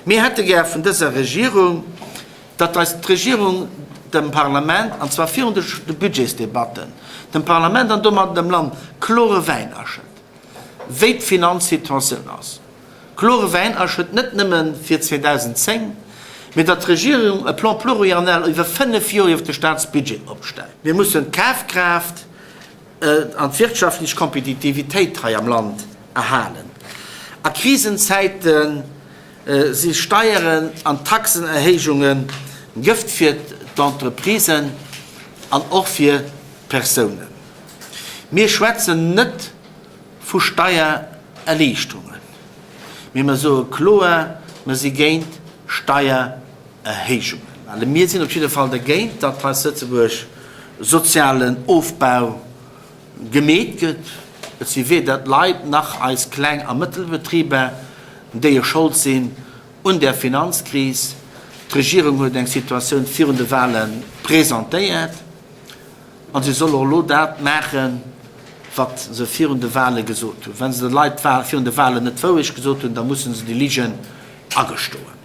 Mir hätte gär vun dëser Regierung, datt eis d'Regierung dem Parlament, an zwar virun de Budgetsdebatten, dem Parlament an domadden dem Land klore Wäin aschëtt, wéi d'Finanzsituatioun ass. Klore Wäin aschëtt net nëmme fir 2010, mee datt d'Regierung e Plan pluriannel iwwer 5 Joer iwwer de Staatsbudget opstellt. Mir mussen d'Kafkraaft an d'wirtschaftlech Kompetitivitéit hei am Land erhalen. A Krisenzäite si Steieren an Taxenerhéijunge Gëft fir d'Entreprisen an och fir d'Persounen. Mir schwätzen net vu Steiererliichterungen, mee mer soe kloer, mer si géint Steiererhéijungen. Well mir sinn op jidde Fall dergéint, datt hei zu Lëtzebuerg sozialen Ofbau gemeet gëtt. Et si weder d'Leit nach eis Kleng a Mëttelbetriber, déi e Schold sinn un där Finanzkris. D'Regierung huet eng Situatioun virun de Wahle presentéiert a si soll och elo dat maachen, wat se virun de Wahle gesot hunn. Wa se de Leit virun de Wahlen net d'Wourecht gesot hunn, da musse se déi Ligen agestoen.